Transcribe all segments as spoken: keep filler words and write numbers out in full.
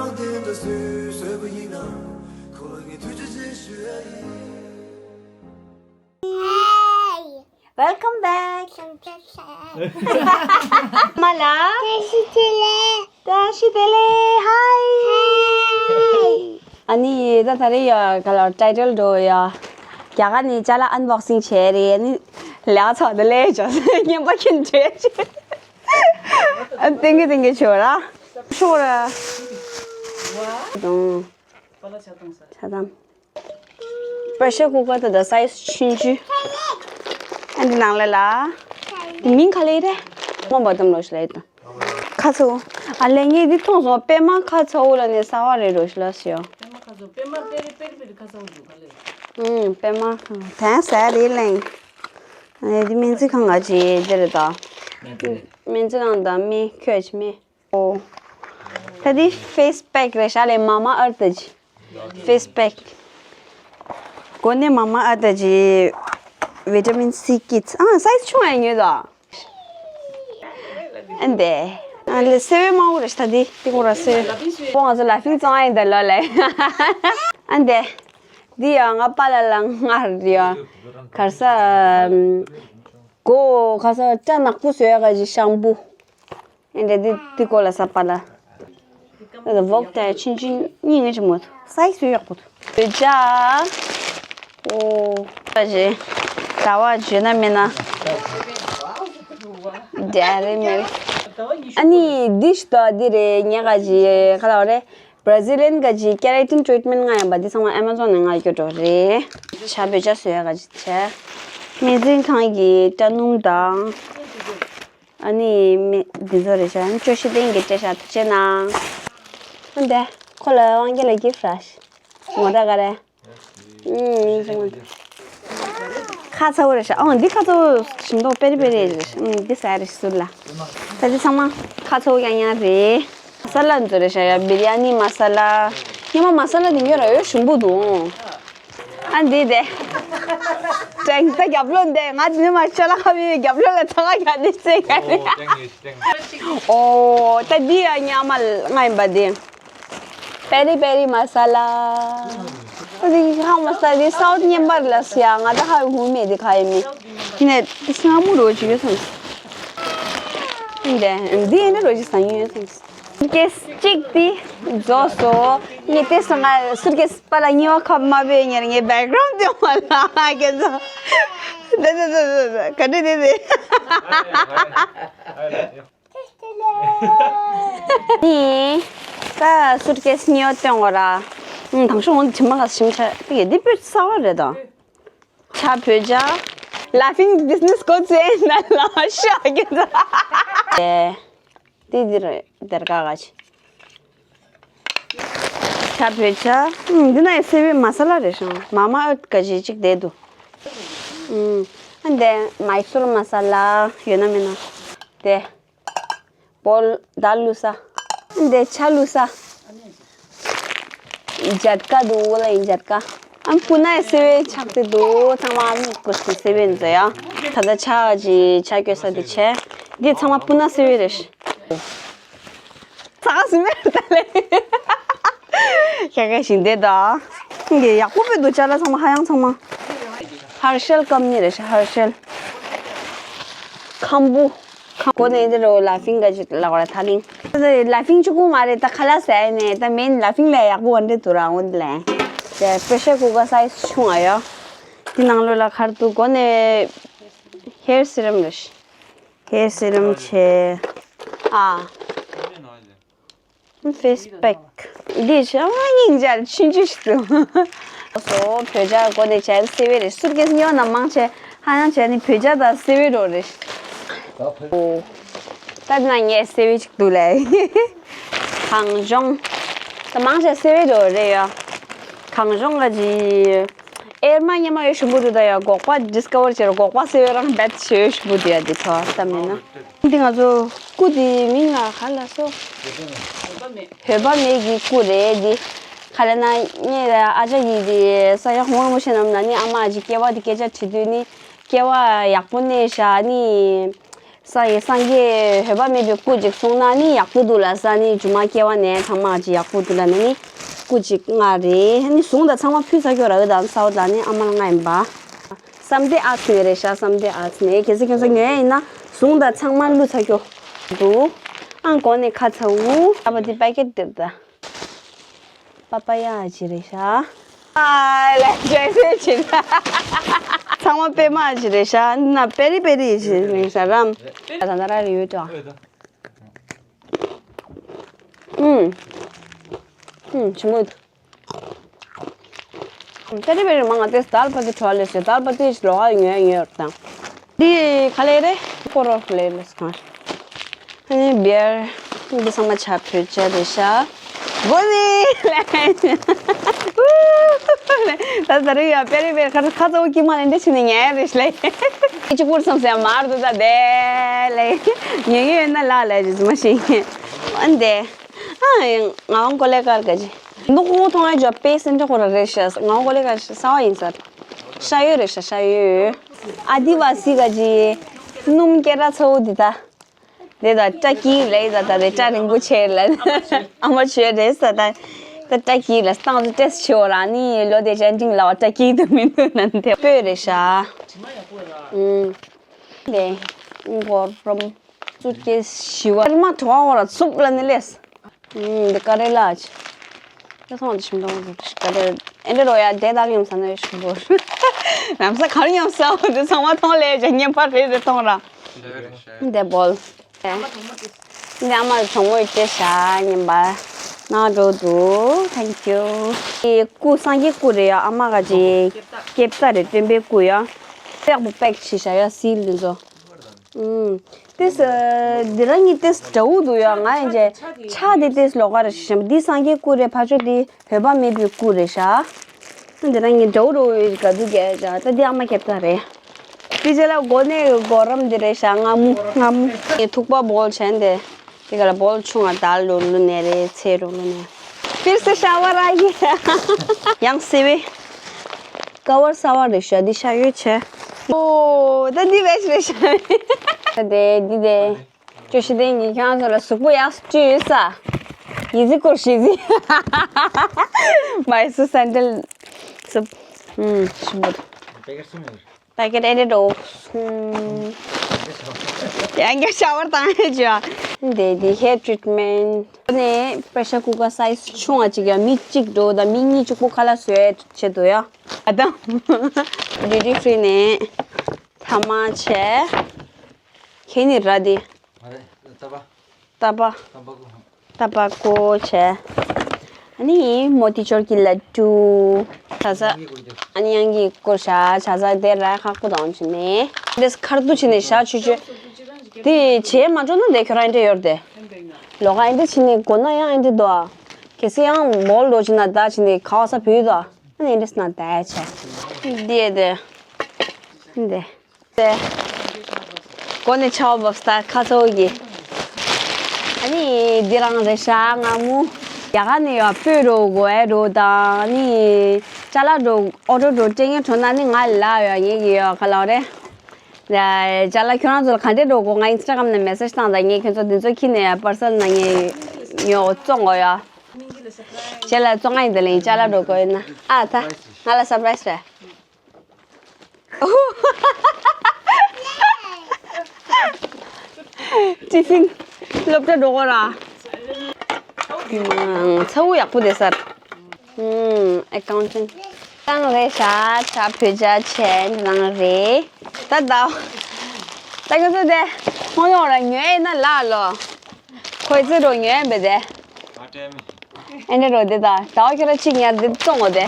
Welcome back. མ་ལ། བཀྲ་ཤིས་བདེ་ལེགས། བཀྲ་ཤིས་བདེ་ལེགས། Hi. Hi. ཨ་ནི་ད་ད་རེས་ཡ་ག་ལ་ཊའི་ཊལ་འགྲོ་ཡ། རྒྱ་གར་ནས་ཅ་ལག་ཨན་བོག་སིང་བྱས་རེད། ཨ་ནི་ལས་ཚོགས་དེ་ལས་བྱོས་ངན་པ་ཁྱེད་བྱས། ཨ་ཏིང་གི་ཏིང་གི་ཆོ་ར། ཆོ་ར། དང་། ཆ་དང་། པེ་ཤར་ཀུ་ཀར་དེ་ད་སའི་ཛི་ཆུང་ཆུང་། ཨ་འདི་ནང་ལ་ལ། འདི་མིང་ག་ལེ་རེད། མོ་བ་དམ་ལོ་ཤི་ལ་ཡིད་དང་། ཁ་ཚ་བོ། ཨ་ལས་ངས་འདི་མཐོང་སོང་། པད་མ་ཁ་ཚ་བོ་ལ་ནས་ས་བ་རེད་རོ་ཤི་ལ་སི་ཡོ། པད་མ་ཁ་ཚ་བོ། པད་མ་པེ་རི་པེ་རི་པེ་རི་ཁ་ཚ་བོ་འདུག་ག་ལེ། ཨུམ། པད་མ་ཁ་ཚ་བོ། དེང་སང་རེད་ལེང་། ཨ་འདི་སྨན་རྩིས་ཁང་ང་ཅི་འདི་རེད་ད། སྨན་རྩིས་ཁང་དང་མི་ཁྱོད་ཀྱི་མི། ཨོ། ད་འདི་ཕེ་སི་པེག་རེད་ཤག་ལེ། མ་མ་ཨར་ཐི་གི་ཕེ་སི་པེག། གོ་ནས་མ་མ་ཨར་ཐི་གི་བི་ཊ་མིན་སི་ཀིཊ། ཨ་སའི་ཛི་ཆུང་ཨེ་ཉོས་དོ། ཨ་འདི། ཨ་ལེ་སེ་བའི་མ་འུ་རེད་ཤག་ད་འདི་འདི་གོ་ར་སེ་བའི། ཁོ་ང་ཚོ་ལ་ཕིང་བཙོང་ཨ་ཡིན་ད་ལོ་ལེ། ཨ་འདི། འདི་ཡང་ང་པཱ་ལགས་ལ་སྔར་ཡ། གར་ས། གོ་ག་ས་སྐྲ་ནག་པོ་བཟོ་ཡ་ག་ཅིག་ཤམ་པུ། ཨེ་འདྲ་འདི་འདི་གོ་ལ་ས་པ་ལ། ཨ་བོག་ད་ཆུང་ཆུང་གཉིས་ངེས་ཅི་མོ། སའི་ཛི་ཡག་པོ་འདུག་བོད་ཇ། ཨོ། ད་ཅི། ཟླ་བ་བརྗོད་ན་མེད་ན། འདྲ་རེད་མེད། ཨ་ནི་འདི་ཞིག་ད་འདི་རེད། ངས་ག་ཅིག་ག་ལ་བ་རེད། Brazilian ག་ཅིག་ཀེ་ར་ཊིན་ཊི་རི་ཊི་མེན་ཊི་མངགས་ཡིན་པ་འདི་ཚང་མ་Amazon ནས་མངགས་རྒྱུ་འགྲོ་རེད། ཇ་བོད་ཇ་བཟོ་ཡ་ག་ཅིག་བྱས། སྨན་རྩིས་ཁང་གི་སྐྲ་སྣུམ་དང་། ཨ་ནི་མི་འདི་ཚོ་རེད་ཤག་བཅུ་བཞི་སྟེང་གི་སྤྲད་ཤག་ཐུགས་རྗེ་གནང་། ཨ་འདི་ཁོ་ལ་དབང་རྒྱལ་ལ་གིཕ་ར་ཤི། ངོ་ད་ག་རེ། ཨུམ། ཁ་ཚ་བོ་རེད་ཤག་ཨང་འདི་ཁ་ཚ་བོ་ཞིམ་མདོག་པེ་རི་པེ་རི་རེད། ཨུམ་འདི་ཟ་རེད་ཟུར་ལ། ད་འདི་ཚང་མ་ཁ་ཚ་བོ་ཡང་ཡང་རེད། མ་ས་ལ་འཛོ་རེད་ཤག་ཡ་བི་རི་ཡ་ནི་མ་ས་ལ། ཉི་མ་མ་ས་ལ་འདི་ཉོ་ར་ཡོད་ཞིམ་པོ་འདུག་ཨ་འདི་དེ། ཀྲེང་ད་རྒྱབ་ལོགས་འདི་ང་འདི་ནི་མ་ཤ་ལ་ཁ་བའི་རྒྱབ་ལོགས་ལ་ཚ་ཁ་རྒྱག་ནི་ཚེ་ག་ནི། ཨོ་ད་འདི་ཡ་ཉ་མ་ལ་ང་ཡིན་པ་འདི། པེ་རི་པེ་རི་མ་ས་ལ། ཨ་འདི་ཧ་མ་ས་འདི་སའུ་ཐི་ཉན་པར་ལ་སི་ཡ་ང་ད་ཧ་ཧུ་མེ་འདི་ཁ་ཡི་མི། ཡིན་ནས་འདི་སྔ་མོ་རོ་ཅིག་ཡོད་སམ། འདི་འདི་ཡིན་ན་རོ་ཅིག་ས་ཡིན་ཡོད་སམ། སུར་ཀེས་གཅིག་དེ་རྫོགས་སོ། ངས་དེ་སོང་ང་སུར་ཀེས་པ་ལ་གཉིས་པ་ཁ་མ་བས་ཉེར་ངའི་བེག་གྷ་རོན་དེ་མ་ལ་ཁྱེད་ཚོ། དེ་དེ་དེ་དེ་ག་འདྲ་དེ་དེ། ནི། ད་སུར་ཀེས་གཉིས་པ་སྟོན་དགོས་ར། ཨང་དང་ཤོག་འོང་དྲི་མ་ག་ཞིམ་ཆ་དེ་གས་འདི་པོད་གསར་བ་རེད་དོ། ཇ་བོད་ཇ། Laughing business go to end ན་ལ་ཤ་གི་ད། ཨེ། དེ་འདིར་དེར་ག་ག་ཅི། ཇ་བོད་ཇ། ཨུམ་འདི་ན་ཡི་སེ་བའི་མ་ས་ལ་རེད་ཤང་མ་མ་ཨོད་ག་ཅི་ཅིག་དེ་འདུག་ཨུམ་ཨ་འདི་མའི་སུར་མ་ས་ལ་ཡོད་ན་མེད་ན། དེ། བོལ་ད་བླུགས་ས། འདི་ཇ་བླུགས་ས། ཇ་ཀ་འདུག་ལ་ཡིན་ཇ་ཀ་ཨམ་སྤུ་ན་སེ་བའི་ཆགས་ཏེ་འདུག་ཚང་མ་ཨ་མི་ཀུ་སི་སེ་བའི་འཛོ་ཡ། ད་ལྟ་ཇ་ཅི་ཇ་སྐྱོ་ས་དེ་བྱས། འདི་ཚང་མ་སྤུ་ན་སེ་བའི་རེད། ས་ག་སུ་མེད་ད་ལེ། ཁྱེད་ཀ་ཞིག་འདེད་ད། འདི་ཡག་པོ་བོད་འདུག་ཅ་ལག་ཚང་མ་ཧ་ཡང་ཚང་མ། ཧར་ཤེལ་ཀམ་ནི་རེད་ཤག་ཧར་ཤེལ། ཁམ་བུ། གོ་ནས་འདི་རུ་ལ་ཕིང་ག་ཅིག་ལ་བར་ཐ་ལིང་། ལ་ཕིང་ཆུ་ཀུ་མ་རེད་ད་ཁ་ལག་ཟ་ཡ་ནས་ད་མེན་ལ་ཕིང་ལ་ཡག་པོ་བ་འདྲེ་དུ་ར་འོན་ལེ། ད་པེ་ཤར་ཀུ་ཀར་སའི་ཛི་ཆུང་ཨ་ཡོ། འདི་ནང་ལོ་ལ་ཁར་དུ་གོ་ནས་ཧེར་སི་རམ་རེད། ཧེར་སི་རམ་ཆེ། ཨ། ཕེ་སི་པེག་འདི་ཤ་སྙིང་རྗེ་ཆུང་ཆུང་ཞིག་འདུག་སོ་བོད་ཇ་གོ་ནས་བྱས་སེ་བའི་རེད། སུར་ཀེས་ཉོ་ན་མང་ཆེ་ཧ་ཡང་བྱས་ནི་བོད་ཇ་དང་སེ་བའི་རོ་རེད། ད་ན་ངས་སེ་བའི་ཅིག་འདུག་ལེ། གངས་ལྗོངས། ད་མང་ཆེ་སེ་བའི་རོ་རེད་ཡ། གངས་ལྗོངས་ག་ཅི། ཨེར་མ་ཉི་མ་ཡོད་ཞུ་འབུ་དུ་ད་ཡ་སྒོག་པ་ཌིས་ཀ་བར་བྱེད་རོ་སྒོག་པ་སེ་བའི་རང་བེད་ཆེ་ཡོད་ཞུ་འབུ་དུ་ཡ་འདི་ཚོ་ད་མིན་ན། འདི་ང་ཚོ་སྐུ་དེའི་མིང་ལ་ག་ལ་སོ། བོད་པ་མེད་ཀྱི་སྐུ་རེད་འདི། ག་ལ་ན་ངས་ཨ་ཅག་གིས་འདི་ས་ཡག་མོ་ར་མོ་ཤེས་ནམ་ན་ནི་ཨ་མ་ཨ་ཅེ་སྐྱེ་བ་འདི་སྐད་ཆ་དྲི་དུས་ནི་སྐྱེ་བ་ཡག་པོ་གནས་ཤག་ནི། ས་ཡི་སངས་རྒྱས་འོད་དཔག་མེད་པའི་སྐུ་ཅིག་གསུང་ན་ནི་ཡག་པོ་འདུག་ལ་ས་ནི་སྒྱུ་མ་སྐྱེ་བ་ནས་ཚང་མ་ཅིག་ཡག་པོ་འདུག་ལ་ནི་ནི་སྐུ་ཅིག་ལྔ་རེད་ནི་ཟུང་དང་ཚང་མ་ཕུལ་ཚར་ཁྱོད་ར་འོད་དང་ས་འོ་དང་ནི་ཨ་མ་ལ་ལྔ་ཡིན་པ། བསམ་སྡེ་ཨ་ཚ་ནས་རེད་ཤག་བསམ་སྡེ་ཨ་ཚ་ནས་གལ་སྲིད་ཁྱོད་ཚོ་ཉོ་ཡ་ཡིན་ན་ཟུང་དང་ཚང་མ་བླུགས་ཚར་ཁྱོད་འདུག་ཨང་གོང་ནས་ཁ་ཚ་འུ་ཨ་བ་དེ་པེ་ཀེ་ཊི་དེར་ད། པ་པ་ཡ་ཅི་རེད་ཤག་ཨ་ལས་ཇེ་སེ་ཅི་རེད། ཚང་མ་པད་མ་ཅི་རེད་ཤག་ན་པེ་རི་པེ་རི་ཅི་རེད་ཤག་རམ། ད་ད་ར་རི་ཡོད་ཏོ། ཨུམ། ཨུམ་ཆི་མོ། པེ་རི་པེ་རི་མང་ང་ཏེ་དལ་པ་ཏི་བྲོ་ལེ་སེ་དལ་པ་ཏི་ལོག་ཡོད་ཡོད་དང་། འདི་ག་ལེ་རེད། སྐོར་རོ་ལེ་ལེ་སོང་། ཨ་ནི་བེར། འདི་ཚང་མ་ཆ་བོད་ཆ་རེད་ཤག་སྒོ་ནི་ལེ། ད་ད་རེས་ཡ་པེ་རི་པེ་རི་ཁ་ཁ་ཚ་བོ་ཀི་མ་ལེན་འདི་ཕྱི་ནས་ཉལ་རེད་ལེ། ཁྱི་གཅིག་པུར་སོང་ཟེར་མར་དུ་ད་དེ་ལེ། ཉལ་གི་ཡོད་ན་ལ་ལེ་ཇི་མ་ཤེས། ཨ་འདི། ཨ་ང་ཀོ་ལེ་ཀར་ག་ཇི། འདུག་ཁོང་མཐོང་ཡ་ཇོ་པེ་སེན་ཏྲ་ཁོ་ར་རེད་ཤག་ང་ཀོ་ལེ་ཀར་ས་བ་ཡིན་ས། ཤ་ཡོད་རེད་ཤག་ཤ་ཡོད། ཨ་དི་བ་སི་ག་ཇི། སྣུམ་སྐྱེ་ར་ཚ་བོ་འདི་ད། དེ་ད་སྐྲ་དཀྱིལ་ལ་ཡི་ད་ད་དེ་སྐྲ་རིང་པོ་ཆེ་ལ། ཨ་མ་ཆོས་རེད་ས་ད། ད་སྐྲ་དཀྱིལ་ལ་སྟངས་སུ་ཏེས་ཆེ་བ་ར་ནི་ལོ་དེ་ཅན་ཅིང་ལ་བ་སྐྲ་དཀྱིལ་དུ་མི་འདུག་ན་དེ་སྤོས་རེད་ཤག་ཨུམ། ལེ། གོ་རམ། སུཊ་ཀེས་བཞི་བ། ཨར་མ་ཐོ་བ་ར་ཚུབ་ལ་ནི་ལེས། ཨུམ། དེ་ཀ་རེ་ལ་ཆ། ད་ཐོང་དེ་ཤིམ་ཏོང་གི་ཀ་རེ། ཨེ་འདྲ་རོ་ཡ་དེ་དག་ཡོང་ས་ན་ཡོད་ཤིམ་པོ། རམ་ས་གར་ཡོང་ས་འོ་དེ་ཚང་མ་ཐོང་ལེ་ཇ་ཉན་པ་རེ་རེ་ཐོང་ར། དེ་བོལ། འདི་ཨ་མ་ཚོང་མོ་ཡི་སྟེར་ཤ་ཉིན་པ་ནང་འགྲོ་འདུག Thank you། དེ་སྐུ་སངས་རྒྱས་སྐུ་རེད་ཡ། ཨ་མ་ག་ཅིག་ཀེབ་ཙ་རེད། སྟོན་པའི་སྐུ་ཡ། པེག་པོ་པེག་བྱས་ཤ་ཡ་སིལ་འདི་ཚོ། ཨུམ། ཏེས། འདི་རང་གཉིས་ཏེས་འདྲ་བོ་འདུག་ཡ། ང་ཡང་ཅེ། ཆ་དེ་ཏེས་ལོགས་ཀ་རེད་ཤམ། འདི་སངས་རྒྱས་སྐུ་རེད། ཕ་ཆོས་དེ་འོད་དཔག་མེད་པའི་སྐུ་རེད་ཤག་འདི་རང་གཉིས་འདྲ་བོ་འདྲ་བོ་ཡོད་ག་འདུག་རྒྱ་ཡ་ཅག་ད་འདི་ཨ་མ་ཁེབས་ཐག་རེད། དེ་རྗེས་ལ་སྒོ་ནས་སྒོ་རམ་འདི་རེད་ཤག་སྔ་མོ་སྔ་མོ། ངས་ཐུག་པ་བོལ་བྱས་འདི། དེ་ག་ལ་བོལ་ཆུང་བ་དར་ལོ་ལུ་ནས་རེད། ཚེ་རུ་ལུ་ནས། ཕིར་སེ་ཤ་བ་ར་གི། ཡང་སེ་བེ། ཀ་བར་ས་བ་རེད་ཤག་འདི་ཤ་ཡོད་ཆེ། ཨོ། ད་འདི་བེ་ཤི་རེད་ཤག་ད་དེ་འདི་དེ། ཅོ་ཤི་དེ་ངས་ཁྱང་ཚོ་ལ་གཟུགས་པོ་ཡག་སུ་ཡོད་ས། ཡི་ཟི་སྐོར་ཤི་ཟི། མའི་སུ་སན་ཏལ། སུ། ཨུམ། ཤི་མོ། པེ་ཀེ་ཊི་ཨེ་འདྲ་འགྲོ། ཡང་བསྐྱར་ཤ་བར་བཏང་ཡས་བྱོས། འདི་འདི་hair treatment ནས་པེ་ཤར་ཀུ་ཀར་སའི་ཛི་ཆུང་བ་ཅིག་ཡ། མི་གཅིག་འགྲོ་དང་མི་གཉིས་གཅིག་པོ་ཁ་ལག་བཟོས་བྱེད་དུ་ཡ། ཨ་དང་། ཌིའུ་ཊི་ཕི་རི་ནས་ཐ་མག་བྱས། ཁྱེད་ནི་ར་དེ། ཏ་པ། ཏ་པ་ཀོ་བྱས། ཨ་ནི་མོ་ཏི་ཅོར་གྱི་ལ་ཏུ། ཆ་ས། ཨ་ནི་ཡང་གི་སྐོར་ཤ་ཆ་ས་དེ་ར་ཁག་པོ་དང་ཆུ་ནས། དེ་ཁར་ཏུ་ཆུ་ནས་ཤ་ཆུ་ཆུ། དེ་བྱས་མ་འགྲོ་ན་དེ་ཁྱོད་རང་འདྲེ་ཡོར་དེ། ལོ་ག་ཨེ་འདྲེ་ཆུ་ནས་གོ་ན་ཡང་ཨེ་འདྲེ་དོ། གལ་སྲིད་ཡང་མོལ་འགྲོ་ཆུ་ན་ད་ཆུ་ནས་ཁ་བ་ས་བུད་དོ། ཨ་ནི་ཨེ་འདྲེ་སྣ་དལ་ཆེ། དེ་དེ། དེ། ཏེ། གོ་ནས་ཆ་བ་བབས་ད་ཁ་ཚོ་གི། ཨ་ནི་འདི་རང་རེད་ཤག་སྔ་མོ། རྒྱ་གར་ནས་ཡོད་སྤོས་འགྲོ་དགོས་ཨེ་འགྲོ་དང་ཨ་ནི། ཅ་ལག་འགྲོ་ཨོ་ཊོ་འགྲོ་སྤྲད་ངན་འགྲོ་ན་ནི་ང་ལ་ཡོད་ངེས་ཀྱི་ཡོད་ག་ལ་རེད། ཅ་ལག་ཁྱོད་རང་ཚོ་ལ་ག་འདྲས་འགྲོ་དགོས། ང་ཨིན་སི་ཊ་གྷ་རམ་ནས་མེ་སེ་ཇི་བཏང་ད་ངས་ཁྱོད་ཚོ་འདི་ཚོ་ཁྱི་ནས་པར་སལ་ན་ངས་ཉོ་བཙོང་དགོས་ཡ། ཁྱེད་ལ་བཙོང་ང་ཡིན་ད་ལེ་ཅ་ལག་འགྲོ་དགོས་ཡིན་ན་ཨ་ད་ང་ལ་སར་པ་རའི་སི་རེད། ཅི་ཕིན། སློབ་གྲྭ་འགྲོ་གོ་ར། ཚ་བོ་ཡག་པོ་བསྡད་ས་རེད། ཨེ་ཀའུན་ཊན། བཏང་རེད་ཤག་ཆ་བོད་ཇ་ཆེན་བཏང་རེད། ད་ད། ད་ཁྱོད་ཚོ་དེ། ཁོང་ཡོང་ར་ཉོས་ན་ལ་ལོ། ཁོས་ཚེ་རོ་ཉོས་པས་དེ། ཨེ་འདྲ་རོ་དེ་ད་ཟླ་བ་ཁྱོད་ར་གཅིག་ཉར་དེ་བཙོང་འོ་དེ།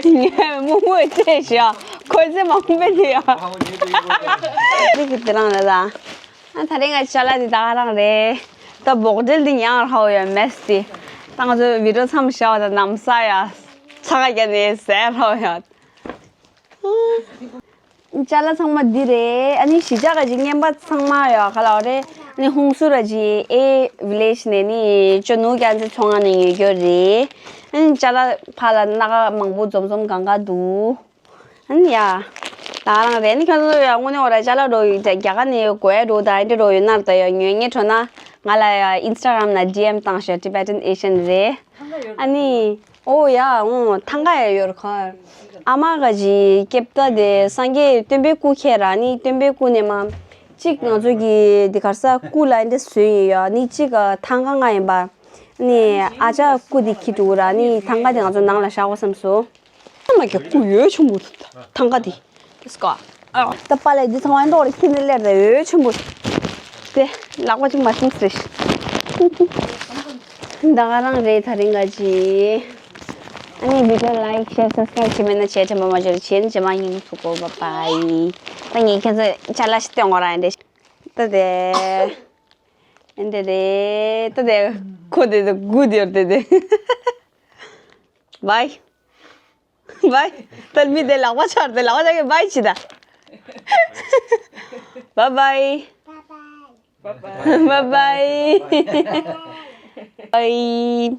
ཉོས་མུ་མུ་ཅེས་ཤོག་ཁོས་ཚེ་མང་པོ་དེ་ཡོད། དེ་གི་དེ་རང་ལ་ད། ཨ་ད་རེས་ང་ཅ་ལག་དེ་ད་ག་རང་རེད། ད་བོག་ཌེལ་དེ་ཉར་ཧའོ་ཡ་མེས་དེ། ད་ང་ཚོ་བི་ཌིའོ་མཚམས་བཞག་པ་ད་ནམ་ས་ཡ། ཚ་ག་རྒྱ་ནས་ཟེར་ཧའོ་ཡ། ཅ་ལག་ཚང་མ་འདི་རེད། ཨ་ནི་གཞིས་ཆགས་ཀྱི་རྔན་པ་ཚང་མ་ཡོད་ག་ལ་རེད། ཨ་ནི་ཧུང་སུར་ར་ཇི་ཨེ་ཝི་ལེཇ་ནས་ནི་ཅོ་ནུ་རྒྱ་མཚོའི་ཚོང་ཁང་ནས་ཉོས་རྒྱུ་རེད། ཨ་ནི་ཅ་ལག་ཕ་ལ་སྣ་ཁ་མང་པོ་འཛོམས་འཛོམས་གང་ག་འདུག་ཨ་ནི་ཡ། ད་རང་རེད་ནི། ཁྱོད་ཚོ་ཡང་དངོས་གནས་འོ་ར་ཅ་ལག་འགྲོ་ཡོད། རྒྱ་གར་ནས་གོ་ཡ་འགྲོ་དང་འདི་འགྲོ་ཡོད་ན་ད་ཡང་ཉོས་ངེས་འགྲོ་ན་ང་ལ་ཡང་ཨིན་སི་ཊ་གྷ་རམ་ན་ཌི་ཨེམ་བཏང་ཤོག Tibetan Asian རེད། ཨ་ནི་ཨོ་ཡ་ཨོ་ཐང་ག་ཡ་ཡོད་ར་ཁར། ཨ་མ་ག་ཅི་སྐྱེབ་ད་དེ་སངས་རྒྱས་སྟོན་པའི་སྐུ་ཁྱེར་ར་ནི་སྟོན་པའི་སྐུ་ནས་མ་གཅིག་ང་ཚོ་གི་དེ་གར་ས་སྐུ་ལ་འདི་བཟོས་ཡིན་ཡ་ནི་གཅིག་ཐང་ག་ང་ཡིན་པ། ནི་ཨ་ཅག་སྐུ་དེ་ཁྱེར་འགྲོ་ར་ནི་ཐང་ག་དེ་ང་ཚོ་ནང་ལ་བཞག་གོ་བསམ་སོང་། ཨ་མ་གི་སྐུ་ཡོད་ཆུང་མོ་ཐང་ག་དེ། ཀིས་ཀ་ད་པ་ལས་འདི་ཚང་མ་འདོག་རེ་ཁྱི་འདི་ལེར་ད་ཡོད་ཆུང་མོ། དེ་ལག་པ་ཅིག་མ་བྱུང་ཟེར། ད་ག་རང་རེད་ད་རིང་ག་ཅི། ཨ་ནི་བི་ཌི་ཡོ་ལའིཀ་ཤེར་སབ་སི་ཀ་རའིབ་བྱེད་མེད་ན་བྱས་དྲན་པ་མ་བརྗེད་རོགས་བྱེད། རྗེས་མ་ཉིན་མོ་ཚུགས་གོ། བྷའི་བྷའི། ད་ངས་ཁྱེད་ཚོ་ཅ་ལག་ཞིག་སྟོན་གོ་ར་ཡིན་ཏེ། ད་དེ། ཨེ་འདྲ་རེད་ད་དེ། ཁོ་དེ་དེ་སྒུག་དེ་ཡོད་དེ་དེ། བྷའི། བྷའི། ད་མི་དེ་ལག་པ་འཆར་དེ་ལག་པ་འཆར་གི་བྷའི་བྱེད་ད། བྷའི་བྷའི། བྷའི་བྷའི། བྷའི།